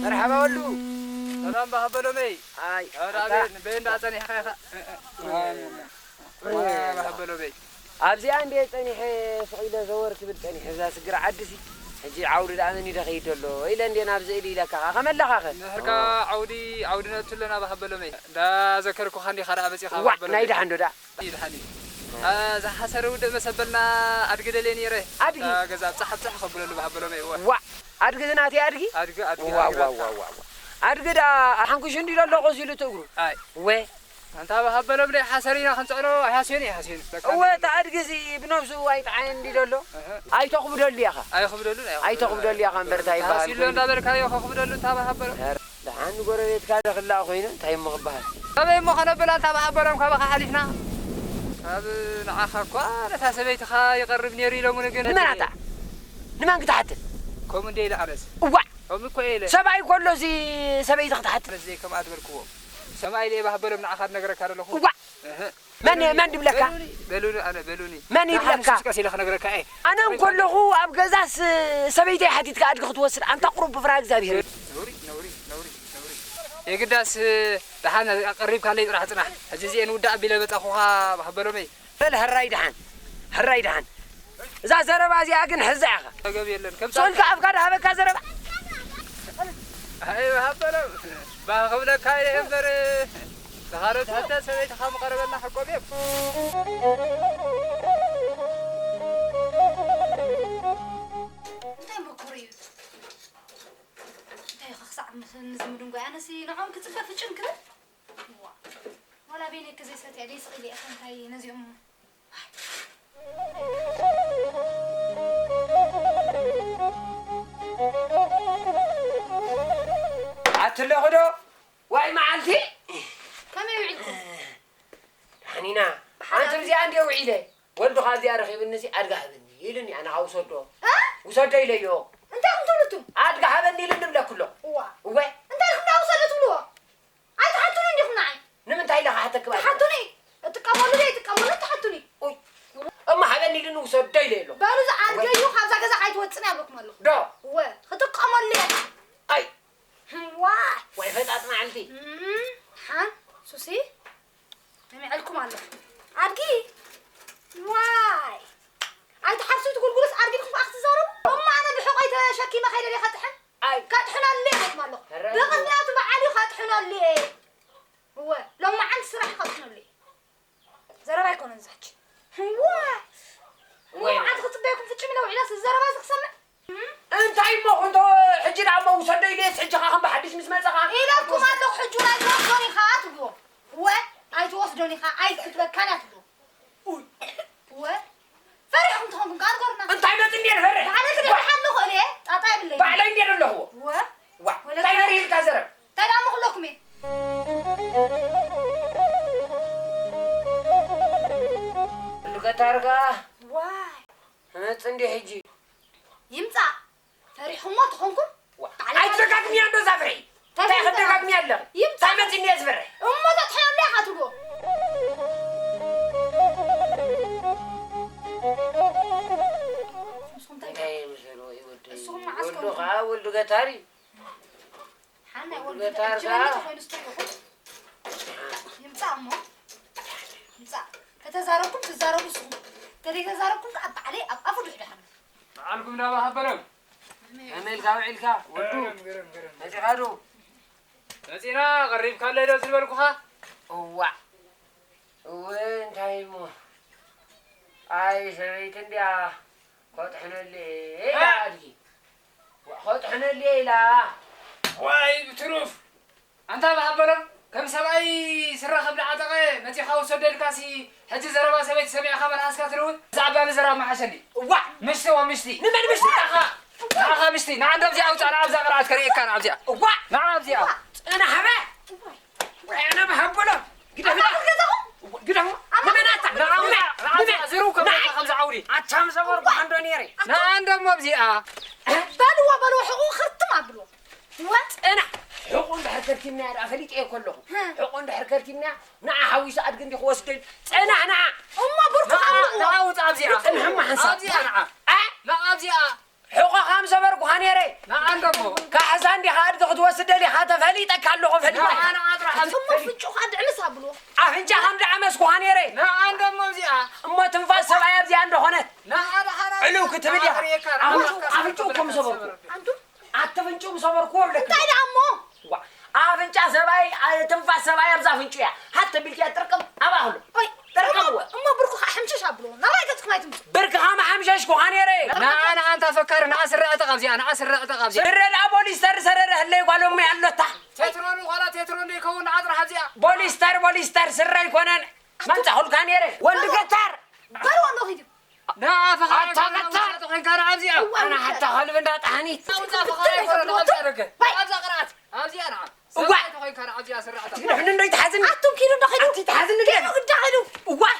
መርሓባ ወሉ። ሰላም ባህ በሎመይ። ኣይ፣ ኣረ ኣታ ኣቤል፣ በይ እንዳ ጸኒሕካ ኢኻ። ባህ በሎመይ። ኣብዚኣ እንዴ ጸኒሐ ስቕ ኢለ ዘወር ክብል ጸኒሐ፣ እዛ ስግር ዓድሲ። ሕጂ ዓውዲ ደኣ መን እዩ ደኸይድ ዘሎ ኢለ እንዴ ናብዚ ኢሉ ኢለካ፣ ከመለኻኸ? ንሕርካ ዓውዲ፣ ዓውዲ ነእቱ ኣለና ባህ በሎመይ። እንዳ ዘከርኩኻ እንዲኻ ደኣ መጺኻ ዋ፣ ባህ በሎመይ። ናይ ደሓን ዶ ደኣ? ይድሓኒ። እ፣ ዝሓሰረ ውድእ መሰበልና ኣድጊ ደልየ ነይረ። ኣድጊ? እ፣ ገዛ ብጻሕ ብጻሕ ከብለሉ ባህ በሎመይ፣ እወ። ዋ፣ ኣድጊ ዝናተይ ኣድጊ? ኣድጊ፣ ኣድጊ፣ ዋ፣ ኣድጊ ዋ፣ ናትካ። ዋ፣ ዋ፣ ዋ። ኣድጊ ደኣ ሓንኩሹ እንዲ ዘሎ ቆሲሉ ትእግሩ። ኣይ። ወ። ኣንታ ባህ በሎም ደይ ሓሰሪና ክንጽዕኖ ኣይሃስዮን እየ ሃስዮን። በቃ እወ፣ እንዲ እታ ኣድጊ እዚ ብነብሱ ኣይጥዓይን እንዲ ዘሎ። እህ። ኣይተኹብደሉ ኢኻ። ኣይኹብደሉን፣ ኣይኹብደሉን። ኣይተኹብደሉ ኢኻ እምበር እንታይ ይበሃል ሃስዩሎ ኮይኑ? እንዳበልካዮ ከኹብደሉ እንታ ባህ በሎም። ኧረ፣ ደሓን ንጎረቤትካ ደኽላ ኮይኑ እንታይ እሞ ክበሃል? ኣበይ እሞ ከነብል ኣንታ ባህ በሎም ካባኻ ሓሊፍና። ካብ ንዓኻ እኳ ነታ ሰበይትኻ ይቐርብ ነይሩ ኢሎሙኒ ግን ንመን ኣታ? ንመን ክትሓትት? ከምኡ እንደ ኢለ ኣነስ። እዋእ! ከምኡ እኮ ኢለ። ሰብኣይ ከሎ እዚ ሰበይቲ ክትሓትት? ኣነስ ዘይከምኣ ዝበልክዎ። ሰብኣይ ኢለ ባህ በሎም ንዓኻ ዝነግረካ ዘለኹ። እዋእ! እህ። መን፣ መን ድብለካ? በሉኒ፣ በሉኒ፣ ኣነ በሉኒ። መን ንዓኻ ይብለካ? ንሱ ቀስ ኢለ ክነግረካ እየ። ኣነ እንከለኹ ኣብ ገዛስ ሰበይተይ ሓቲትካ ኣድጊ ክትወስድ? ኣንታ ቁሩብ ብፍርሃ እግዚኣብሄር። ነውሪ፣ ነውሪ፣ ነውሪ፣ ነውሪ። የግዳስ ደሓን ቀሪብካለይ ጥራሕ ጽናሕ። ሕጂ እዚኤን ውዳእ ኣቢለ መጻኹኻ ባህ በሎመይ። በል፣ ሕራይ ደሓን፣ ሕራይ ደሓን። እዛ ዘረባ እዚኣ ግን ሕዛ ኢኻ። ገገብ የለን። ከም ሶልካ ኣፍካ ድሃበካ ዘረባ። ኣይ፣ ሃበሎም። ባህ ክብለካ እየ እምበር፣ ንኻልኦት ሃብታ ሰበይትኻ ምቐረበና ሕቆብ እዮም። እንታይ መከሩ እዩ? እንታይ ኢኻ ክሳዕ ን-፣ ንዝምድንጓይ? ኣነሲ ንዕኦም ክጽበ ፍጭም ክብል? ዋ። ዋላ በይነይ ከዘይሰትያ ደይ ስቕ ኢለ እየ፣ እንታይ ነዚኦም ኣትለኹ ዶ? ዋይ መዓልቲ! ከመይ ውዒልኩም? ደሓን ኢና። ብሓዳር። ኣንቲ እዚኣ እንድየ ውዒለ። ወልድኻ እዚኣ ረኺብኒሲ ኣድጋ ሃበኒ ኢሉኒ፣ ኣነ ኸዓ ውሰዶ። እ? ውሰዶ ኢለዮ። እንታይ ኢኹም ትብሉ እቱም? ኣድጋ ሃበኒ ኢሉኒ እብለኩ ኣለኹ። እዋ። እወ። እንታይ ኢኹም ደኣ ውሰዶ ትብልዎ? ኣይትሓቱኒ እንዲኹም ንዓይ። ንምንታይ ኢለ ክሓተኪ ባዕሉ? ትሓቱኒ። እጥቀመሉ ዶ ኣይጥቀመሉ ትሓቱኒ። ኡይ። እሞ ሃበኒ ኢሉኒ ውሰዶ ኢለ ኣሎ። በሉ፣ እዚ ኣድገ እዩ፣ ካብዛ ገዛ ኣይትወጽን እየ ብለኩም ኣለኹ። ዶ? እወ፣ ክጥቀመሉ እየ። ኣይ። ዋይ። ዋይ፣ ፈጣጥ መዓልቲ። እም፣ ሓን፣ ሱሲ፣ ነሚዐልኩም ኣለኹ። ኣድጊ። ዋይ። ኣይትሓፍሱ፣ ትጉልጉሉስ ኣድጊ ኢልኩም ከኣ ክትዛረቡ? እሞ ኣነ ብሕቆይ ተሸኪመ ከይደ ድየ ከጥሕን? ኣይ። ከጥሕነሉ እየ ኢለኩም ኣለኹ። ሕራይ። ብቕንያቱ በዓል እዩ ከጥሕነሉ እየ። እወ፣ ሎማዓንቲ ስራሕ ከጥሕነሉ እየ። ዘረባ ኣይኮነን እዚ ሕጂ። እወ። ወይ። ሎማዓንቲ ክጽበየኩም ፍጭም ኢለ ውዒለስ ዘረባ እዚ ክሰምዕ? እንታይ እሞ ክንቶ ሕጂ ደኣ እሞ ውሰዶ ኢለየስ ሕጂ ኸኣ ከም ብሓድሽ ምስ መጸኻ? ኢለኩም ኣለኹ ሕጂ እውን ኣይትወስዶን ኢኻ ትብልዎ። እወ፣ ኣይትወስዶን ኢኻ፣ ኣይክትበካን እያ ትብልዎ። እንደ ሕጂ ይምጻእ። ፈሪሕኩሞ ተኾንኩም፣ ዋ፣ ባዕለይ ኣይትደጋግምያ እንዶ እዛ ፍርሒ። እንታይ እንታይ ፈሪሕኩም? ትደጋግምያ ኣለኺ? ይምጻእ። እንታይ መፂኒ እየ ዝፈርሕ? እሞ ተጥሕነሉ ኢኻ ትብሎ። ንስኹም እንታይ እንታይ የምሰሎ እዩ ወዲ? ንስኹም መዓስ ወልዱ ከ? ከዓ ወልዱ ገታሪ። ሓናይ ወልዱ ወልዱ ገታር ገታር ከ? ተኾይኑ ስትሪኹም። ይምጻእ እሞ። ይምጻእ። ከተዛረብኩም ትዛረቡ ንስኹም። ተዘይተዛረብኩም ከኣ ባዕለይ ኣብ ኣፉ ድሕድሓ። በዓልኩም እንዳባ ሃበሎም። ከመይ ኢልካ ውዒልካ ወዱ? ገረም፣ ገረም፣ ገረም። መጺኻ ዶ? መጺና፣ ቀሪብካ ኣሎ ዶ ዝበልኩኻ? እዋእ። እወ፣ እንታይ እሞ? ኣይ፣ ሰበይቲ እንድያ ኮጥሕነለይ ኢላ እ? ኣድጊ። ኮጥሕነለይ ኢላ። ዋይ፣ ብትሩፍ። ኣንታ ብሃበሎም፣ ከም ሰብኣይ ስረ ከብዲ ዓጠቐ መጺኻ ውሰዶ ኢልካሲ፣ ሕጂ ዘረባ ሰበይቲ ሰሚዕኻ መልሓስካ ትልውጥ? ብዛዕባ ምዝራብ መሓሸኒ። እዋእ! ምሽቲ ወምሽቲ። ንመን ምሽቲ? ንዓኻ፣ ንዓኻ ምሽቲ። ንዓ እንዶ ኣብዚኣ ኣውጻእ፣ ንዓ ኣብዛ ቅርዓት ከርእየካ፣ ንዓ ኣብዚኣ። እዋእ! ንዓ ኣብዚኣ። ጽናሕ በ! ወይ ኣነ ብሃበሎም። ግደፍ፣ ኣታ ገዛኹም? ግደፍ። ኣታ ንመን ኣታ? ንዓ ኣብዚኣ፣ ንዓ ኣብዚኣ። ንመን? ዝርው ከም ንዓ! ከምዚ ዓውዲ። ኣታ ምሰበር ብሓንዶ ነይረ። ንዓ እንዶ እሞ ኣብዚኣ። በልዎ፣ በልዎ፣ ሕቑ ክርትም ኣብልዎ። ወ- ጽናሕ! ሕቑ እንድሕር ከርቲምናያ ደኣ ፈሊጠዮ ከለኹ። ህ። ሕቑ እንድሕር ከርቲምናያ፣ ንዓ ሓዊሱ ኣድጊ እንዲ ክወስደን። ጽናሕ ንዓ! እሞ ብርኩ ንዓ፣ ኣብልዎ። ንዓ ውጻእ ኣብዚኣ። ጽንሕማ ሓንሳብ። ኣብዚኣ ንዓ። ኣ? ንዓ ኣብዚኣ። ሕቖኻ ምሰበርኩኻ ነይረ። ንዓ እንደሞ። ካሕሳ እንዲኻ ኣድጊ ክትወስድ ደሊኻ ተፈሊጠካ ኣለኹ፣ ፈሊጠካ። ንዓ፣ ንዓ ጥራሕ። እሞ ፍንጩኻ ድዕምስ ኣብልዎ። ኣፍንጫኻ ምድዓመስኩኻ ነይረ። ንዓ እንደሞ ኣብዚኣ። እሞ ትንፋስ ሰብኣይ ኣብዚኣ እንደኾነት። ንዓ ደሓር ዕልው ክትብል ኢኻ። ኣፍንጭኡ፣ ኣፍንጭኡ እኮ ምሰበርኩ። ኣንቱ ኣቲ ፍንጭ ምሰበርኩ እብለካ። እንታይ ደኣ እሞ? ዋ፣ ኣፍንጫ ሰብኣይ፣ ኣ-፣ ትንፋስ ሰብኣይ ኣብዛ ኣፍንጭኡ እያ። ሃተ ቢልኪ እያ ጥርቅም፣ ኣብኣ ኣሎ። ኦይ፣ ጥርቅም እሞ፣ እወ። እሞ ብርኩኻ ሕምሸሽ ኣብሎ። ናባይ ገጽኩም ኣይትምጹ። ብርክኻ ምሓምሸሽኩኻ ነይረ። ንዓ፣ ንዓ፣ ኣንታ ፈካሪ፣ ንዓ ስረ ዕጠቕ ኣብዚኣ፣ ንዓ ስረ ዕጠቕ ኣብዚኣ። ስረ ደኣ ቦሊስተር ስረ ደኣ ህለይ ጓል እሞ ኣሎታ። ቴትሮን ዋላ ቴትሮን ደይከውን ንዓ ጥራሕ ኣብዚኣ። ቦሊስተር፣ ቦሊስተር ስረ ኣይኮነን። መምጻኹልካ ነይረ። ወዲ ገታር። በልዎ ኣሎ ኺዱ። ንዓ ፈኻሪ ኣታ ኣይኮነ፣ ገታር! ውሻጠ ኮይንካ ንዓ ኣብዚኣ። እዋይ፣ ኣነ ውሻጠ። ሓታ ከልቢ እንዳ ጣሕኒት። ኣውጻ ፈኻሪ ኣይኮነ፣ ንዓ ኣብዚኣ ደገ። ባይ። ኣብዛ ቅርዓት። ኣብዚኣ ንዓ። እዋ። ሰብኣይ ተኾይንካ ንዓ ኣብዚኣ ስራዕታ። ትግደፍኒ እንዶ ይትሓዝኒ። ኣቱም ኪዱ እንዶ ኺዱ። ኣቲ ትሓዝኒ ግደፍ። ኪዱ ግዳ ኺዱ። እዋይ።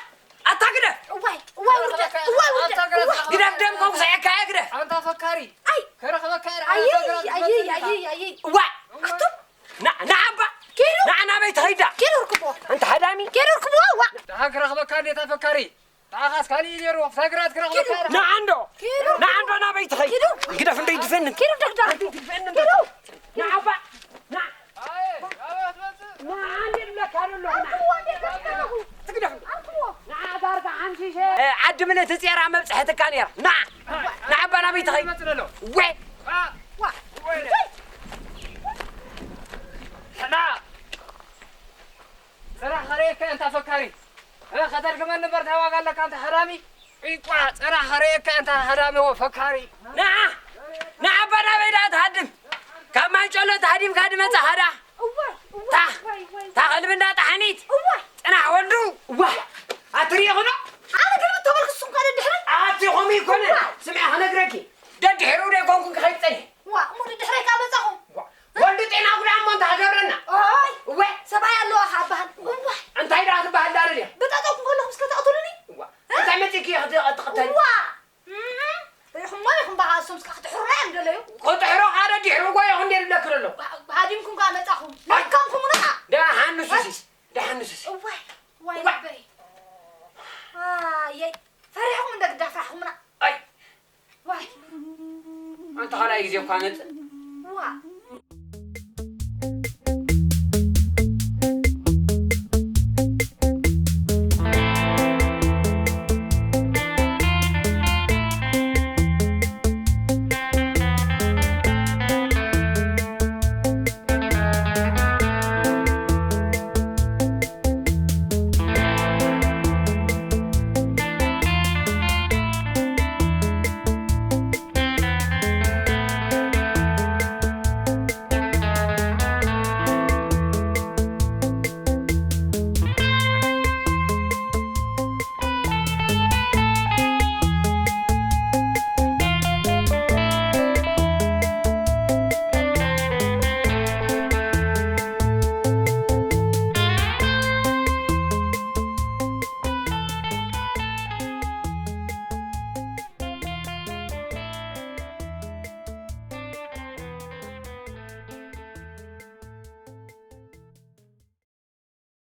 ኣታ ግደፍ። እዋይ፣ እዋይ፣ ውርደት። እዋይ፣ ውርደት። ኣታ ግደፍ። እዋይ። ግደፍ ደም ከውስዐካ እየ ግደፍ። ኣንታ ፈካሪ። ኣይ። ከረኽበካ እየ፣ ኣየይ፣ ኣታ ግደፍ ኣየይ፣ ትመጽእ ኣየይ፣ ኣየይ። እዋ። ኣቱም። ና-፣ ንዓ እባ። ኪዱ። ንዓ ናበይ ትኸይዳ? ኪዱ ርክቦ። ኣንታ ሃዳሚ። ኪዱ ርክቦ፣ ዋ። ደሓን ክረኽበካ እንዴታ ፈካሪ። ንዓኻስ ካሊእ ነይሩ፣ ፍታግራት ክረኽበካ ኪዱ። ንዓ እንዶ። ኪዱ። ንዓ እንዶ ናበይ ትኸይድ? ኪዱ። ግደፍ እንዶ ይድፈንን። ኪዱ ደግዳ። ኣንቲ ትድፈንን። ኪዱ። ንዓ እባ። ንዓ። ኣየ፣ ኣበይ ትመጽእ? ንዓ እንዴ ዝብለካ ዘሎ ንዓ። ኣንክዎ እንዴ ዝብለካ ኣለኹ። ትግደፍ። ኣንክዎ። ንዓ ዳርጋ ሓምሺሸ። እ፣ ዓዲ ምልእቲ ጼራ መብጽሐትካ ነይራ። ንዓ። ንዓ እባ ናበይ ትኸይድ? ይመጽእ ዘሎ። ወ። ዋ። ዋ። ወ። ዋ። ሕና። ጽናሕ ኸርእየካ እንታ ፈካሪ። እ፣ ከተድግመኒ እምበር እንታይ ዋጋ ኣለካ እንታ ሃዳሚ? ዒቋ፣ ጽናሕ ኸርእየካ እንታ ሃዳሚ ወ ፈካሪ። ንዓ፣ ንዓ ኣባ ናበይ ደኣ ትሃድም? ካብ ማንጨሎ ተሃዲምካ ድመጻኻ ደኣ? እዋይ፣ እዋይ፣ ታ-፣ እዋይ፣ እዋይ። ታ ኸልቢ እንዳ ጣሕኒት። እዋይ። ጽናሕ ወልዱ። እዋ፣ ኣትሪኢኹ ዶ? ኣነ ግርም ተበልኩ፣ ንስኹም ከ ደድሕረይ? ኣቲ ኸምኡ ኣይኮነን። እዋይ። ስምዒ ኸነግረኪ። ደድሕሩ ደይኮንኩን ክኸይድ ጸኒሐ። ዋ፣ እሞ ድሕረይ ካብ መጻኹም? ዋ፣ ወዲ ጤና ጉዳ እሞ እንታይ ክገብረና? ኦይ፣ እወ። ሰብኣይ ኣለዋ ኸዓ በሃል። እወ። እንታይ ደኣ ትበሃል ዳርያ? ብጠጠው ክንከለኹም እስከ ተቕትሉኒ? ዋ፣ እ? እንታይ መጺእኪ እየ ክት-፣ ክትቕተሊ? ዋ። እም፣ ርሕሞ ኢኹም በሃ እሶም እስከ ክትሕሩና እዮም ደለዩ። ክጥሕሮ ኸዓ ደድሕሩ እኮ ይኹን ደይብለኪ ደሎ። ሃዲምኩም ከኣ መጻኹም። ኣይ። ለካምኩምና ኸዓ። ደሓን ንሱሲስ፣ ደሓን ንሱሲ። እዋይ፣ ዋይ እዋ። ልበይ። ኣየይ፣ ፈሪሕኹም እንደ ግዳ ፍራሕኹምና። ኣይ። ዋይ። ኣንታ ካልኣይ ግዜ እኳ መጽእ።